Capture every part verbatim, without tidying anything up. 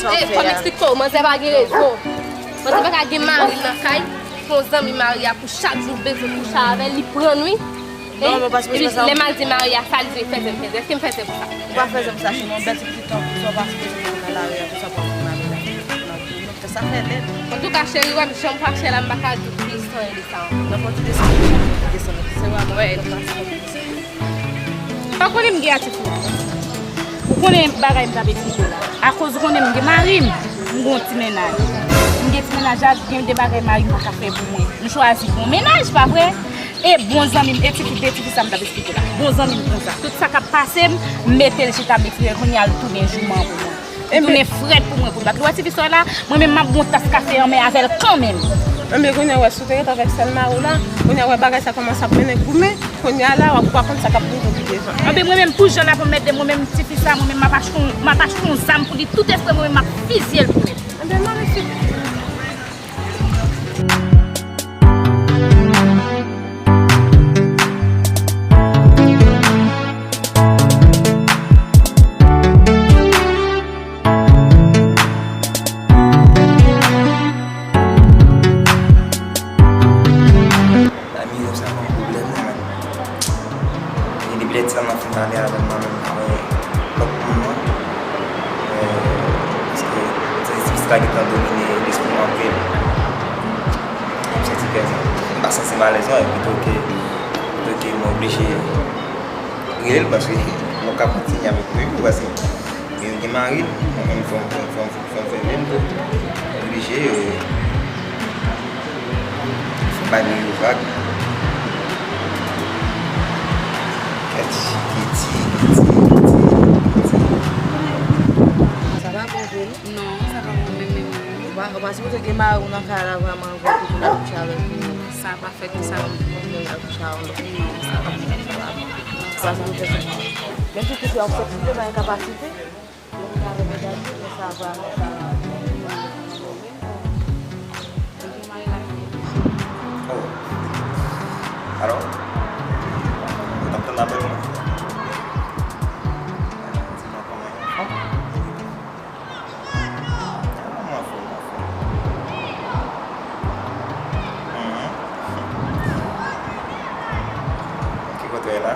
Sa w fè a. Fò m eksplike w, manzè pa gen rezon. Manzè pa ka gen mari nan kay, pou yon zanmi mari a pou chak jou bezwen kouche avè l, li pran n wi. Non, men w pa sipoze fè sa. Epi lè m al di mari a sa, li di fè zen, fè zen. Èske m fè zen pou sa? Ou pa fè zen pou sa, cheri, yon bèl ti pitit tankou sa, w pa sipoze mete nan lari a pou sa pran pou mari la. Non, non, fè sa fè lèd. Antouka, cheri, wè m jan m fache la, m pa ka di w plis anyen de sa ankò. Nan fò ti desann, desann, se vrèman yon plas. Pa konnen m gen atik ou. Ou konnen bagay m t ap eksplike w la. Akoz ou konnen m gen mari m, m gen yon ti mennaj. M gen ti mennaj la, gen de bagay mari m pa ka fè pou mwen. M chwazi bon mennaj, pa vre? E bon zanmi m, e ti fi, e ti fi sa m t ap eksplike w la. Bon zanmi m konsa. Tout sa k ap pase m, m mete l chita, m eksplike l, kounye a l tounen jouman pou mwen. Li tounen frèt pou mwen pou l bat. Ou wè ti fi sa w la, mwen menm m ap gon tas kafe an men avè l kanmenm. Enben, kounye a, wè, si w te ret avèk sèl mari w la, kounye a, wè, bagay sa kòmanse ap mennen goumen, kounye a la, w ap, w ap konn sa k ap rive pi devan. Enben, mwen menm, pou jan l ap anmède mwen menm, ti fi sa, mwen menm, m ap achte yon, m ap achte yon zam pou li, tout espre mwen menm, m ap fizye l pou mèt. Enben, mari, si Dani, sa pa yon pwoblèm, non, men. E depi lè ti sa m ap fin pale avè l, mwen menm, mwen wè lòt moun, non. Eh, paske se ti fi sa gentan domine lespri m anpil. M santi pèdi. M pa santi m alèz, non, e pito ke, pito ke mwen oblije rele l, paske mwen ka kontinye avèk li, paske li gen mari l, mwen menm, fò m, fò m, fò m, fò m fè menm tou. Oblije, eh, fò m bay li yon vag. Kèt, Kitty, Kitty, Kitty, Kitty. Sa pa bon vre, non? Non, sa pa bon menm, menm, menm. Ou pa, ou pa sipoze gen mari w nan kay la vrèman, vrè pou moun ap kouche avèk ou. Sa pa fèt, sa. Moun ap kouche avèk ou. Non, sa pa bon, sa pa bon. Sa pa bon. Menm si tout yo ap sòti, yo pa gen kapasite. Oh. Alò? Ou t ap tann apèl mwen? Di mwen kòman ye anfòm? Ah, mwen anfòm, mwen anfòm. Mhm. Ki kote w ye la?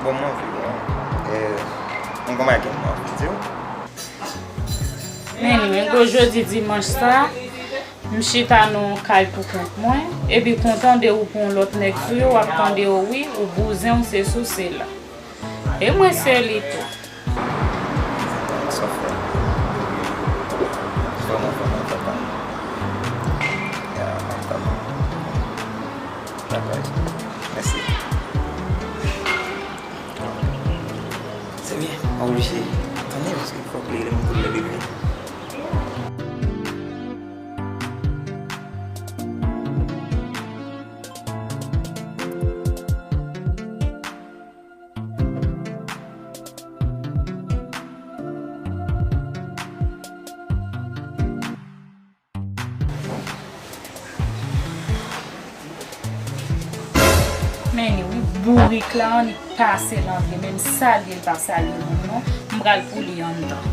Bon, mwen anvi, bon. Eh, mwen gon bagay ke mwen anvi di w. Men, men, gwo jodi dimanch sa, m chita nan yon kay pou kont mwen, epi kontan de ou pou yon lòt nèg sou yo, w ap tande w wi, ou bouzen, w sesi, w sela. E mwen se li tou. Sa fè. Vrèman, vrèman, papa. Ya, papa. Dakò. Mèsi. Se byen, pa oblije tande, paske fòk li rele m pou l leve vini. Men li wi, bourik la, annik pase l antre, menm salye l pa salye moun non. M pral pou li anndan.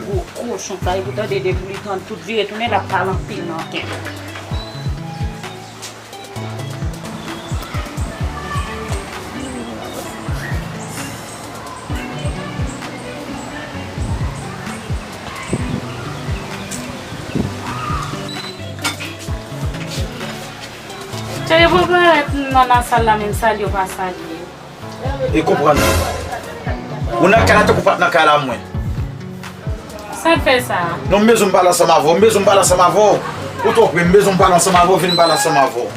Gwo kochon sa, epi tande depi li tann tout vire tounen, l ap pale anpil nan tèt. Cheri, pou parèt nan, nan sal la, menm salye w pa salye. E konprann. Ou nan kay la tankou w pa t nan kay la, mwen. Sa k fè sa? Non, m bezwen m pale ansanm avè w. M bezwen m pale ansanm avè w. Ou twò pre, m bezwen m pale ansanm avè w. Vin pale ansanm avè w.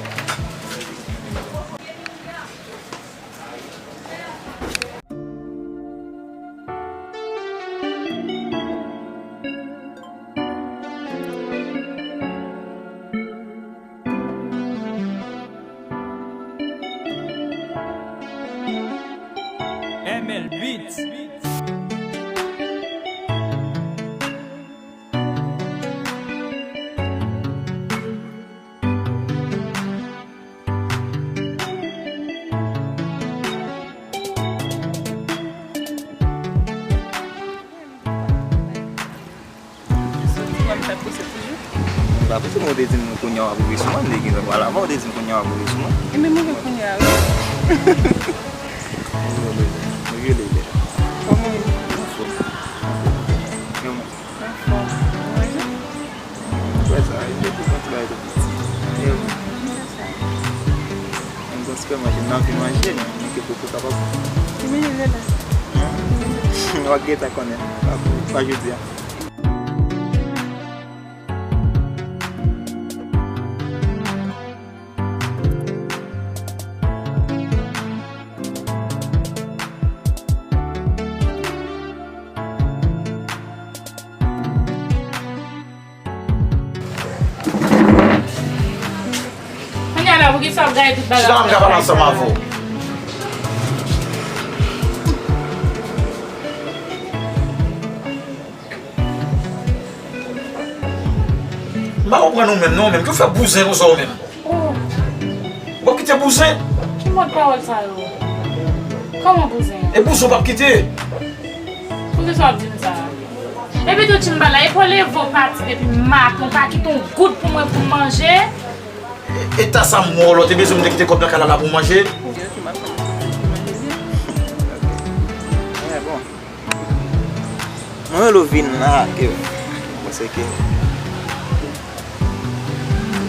M L Beats. Mwen pa panse mwen te di m kounye a w ap rive sou mwen, m te gentan pral avan w te di m kounye a w ap rive sou mwen. Ebyen mwen gen kounye a wi. Mwen rele lè. Kòman w ye? Anfòm. Anfòm. Anfòm. Ou manje? Mwen fè sa, e mwen tou pran ti bagay tou piti. E ou? Mwen fè sa. Mwen gon sipè manje, m anvi manje, men mwen ke poko kapab. Ki manje lè la? Hum? W ap gentan konnen. Pa, pa jodi a. Kounye a la, poukisa w ap gaye tout bagay? Chita la, m ka pale ansanm avè w. M pa konprann ou menm, non, menm. Ki w fè bouzen konsa ou menm? Oh. W ap kite bouzen? Ki mòd pawòl sa yo? Kòman bouzen? E bouzen w p ap kite? Poukisa w ap di m sa? Epi tou, Tchimbala, epi w leve w pati depi maten, w pa kite yon goud pou mwen pou m manje? E, e ta sa m wè w la, w te bezwen m te kite kòb nan kay la la pou w manje? Mwen rele w vin la, ke, paske ke,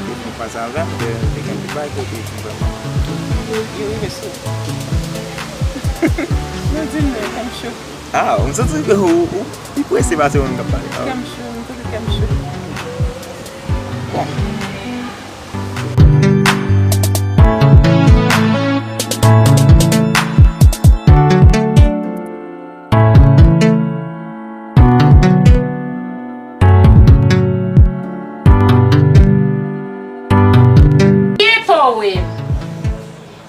ke fè fas avè m, ke te gen anpil bagay kote m vrèman. Yo, wi, mesye. Non, di m non, kè m cho. Ah, m santi ke ou, ou pi prese pase moun k ap pale. Ah. Kè m cho, m santi kè m cho. Bon.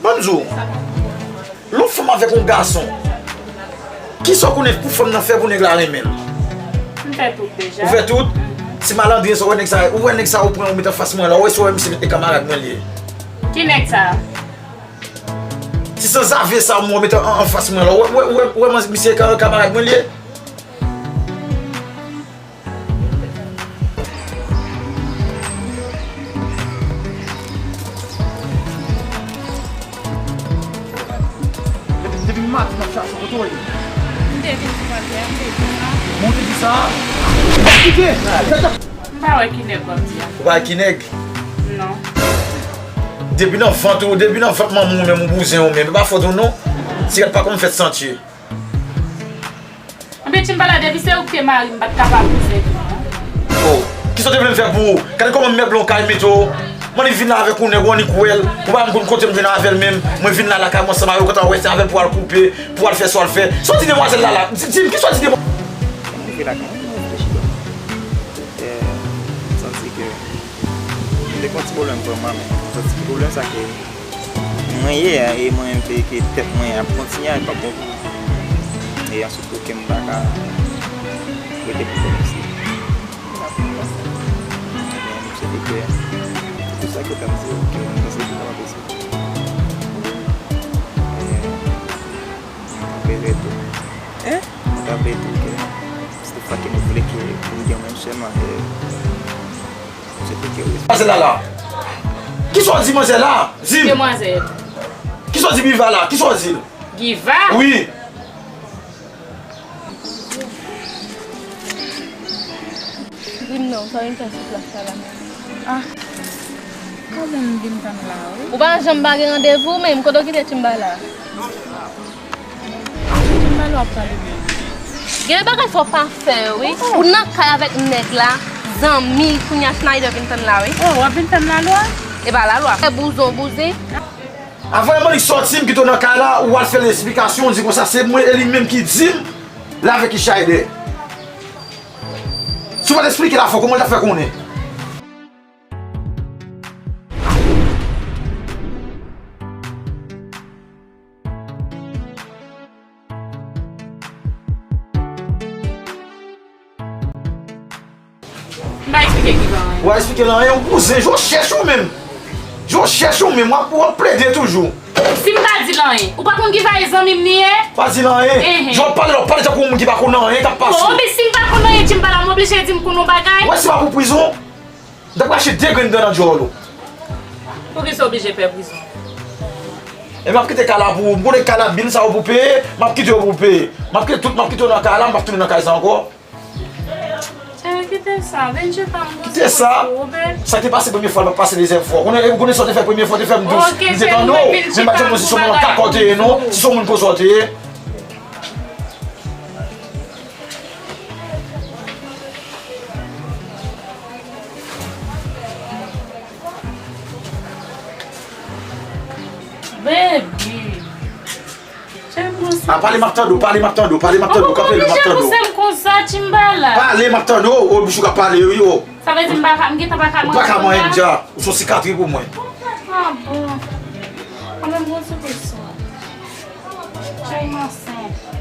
Ban m di w, lè w fanm avèk yon gason, kisa w konnen pou fanm nan fè pou nèg la renmen l? M fè tout deja. Ou fè tout? Mhm. Ti malandren sa, ou wè nèg sa, ou wè nèg sa ou pran ou met anfas mwen la, ou wè si w wè misye e kamarad mwen li ye. Ki nèg sa? Ti sanzave sa ou met an, an, anfas mwen la, ou wè, ou wè, ou wè, ou wè misye e ka-, kamarad mwen li ye? Depi, depi maten m ap chache w, kote w ye? M te vin sou pati a, m te di sa. Bon, w te di sa? Kite! M pa wè ki nèg w ap di a. Ou pa wè ki nèg? Non. Depi nan vant ou, depi nan vant manman w menm, ou bouzen w menm, e pa fòt ou non. Sigarèt pa konn fèt santi. Anben, Tchimbala, depi se ou ki te mari m, m pa t kapab pou sèvi w, non. Oh, kisa w te vle m fè pou ou? Gade kòman m mèble yon kay mete w. M annik vin la avèk yon nèg, ou annik wè l. Ou pa menm konn kote m jwenn avè l menm. Mwen vin la lakay mwen ansanm avè l, ou kontan wè se avè l pou al koupe, pou al fè sa w al fè. Sa w di demwazèl la la? Di, di m, kisa w di demwazèl? Mwen rive lakay mwen, mwen reflechi bò. Eh, m santi ke m te gen yon ti pwoblèm vrèman, men m santi ki pwoblèm sa ke mwen ye a, e mwen menm vle ke tèt mwen ap kontinye a, li p ap bon pou mwen. E answit tou ke m pa ka rete pou kò m isi. Ebyen, m swete ke tout sa ke w ta di yo, ke mwen se pou kapab isi. Ebyen, m ta vle tou. Hein? M ta vle tou ke si toutfwa ke nou vle ke nou gen menm sèman, e, Manzè la la. Kisa w di manzè la? Di m. Demwazèl. Kisa w di Biva la? Kisa w di l? Giva? Wi. Di m non, sa w vin fè sou plas la la menm? Ah. Kòman m vin tann la, wi? Ou pa janm pa gen randevou menm, kote w kite Tchimbala? Tchimbala w ap pale menm. Gen de bagay fò w pa fè yo, wi. Ou nan kay avèk nèg la, zanmi, kounye a Schneider vin tann la, wi. Oh, w ap vin tann lalwa? E pa lalwa. Fè bouzen w bouzen. Avan m annik sòti, m kite w nan kay la, ou al fè l esplikasyon, di konsa se mwen e li menm ki di m l avèk Schneider. Si w pa t esplike l avan, kòman l t ap fè konnen? M pa eksplike Giva anyen. Ou pa eksplike l anyen, ou bouzen, jwe w chèch ou menm. Jwe w chèch ou menm, w ap, w ap plede toujou. Si m pa di l anyen, ou pa konn ki vayè zanmi m li ye? Pa di l anyen. Enhen. Jan w ap pale la, w pale tankou yon moun ki pa konn anyen k ap pase. Bon, oubyen si m pa konn anyen, Djimbala, m oblije di m konn yon bagay? Wè, se pa pou prizon. M t ap rache de grenn dan nan djòl ou. Poukisa w oblije fè prizon? E m ap kite kay la pou ou. M konnen kay la, bil sa yo pou peye, m ap kite yo pou peye. M ap kite tout, m ap kite yo nan kay la, m p ap tounen nan kay sa ankò. Kite sa, Benji pa m. Kite sa. Sa ki te pase premye fwa, l p ap pase dezyèm fwa. Ou konnen, ou konnen sa w te fè premye fwa, w te fè m dous. M te tande w. Men m pa t janm wè si se yon moun kakò w te ye, non. Si se yon moun koze w te ye. Baby. A, pale, m ap tande w, pale, m ap tande w, pale, m ap tande w, kanpe, m ap tande w. Pale, m ap tande w, o, bouch ou ka pale, wi, o. Sa vle di m pa ka, m gentan pa ka manje. Ou pa ka manje m dja, ou se yon sikatri pou mwen. Ah bon. Mwen menm, bon, sou kesyon. Jay m ansent.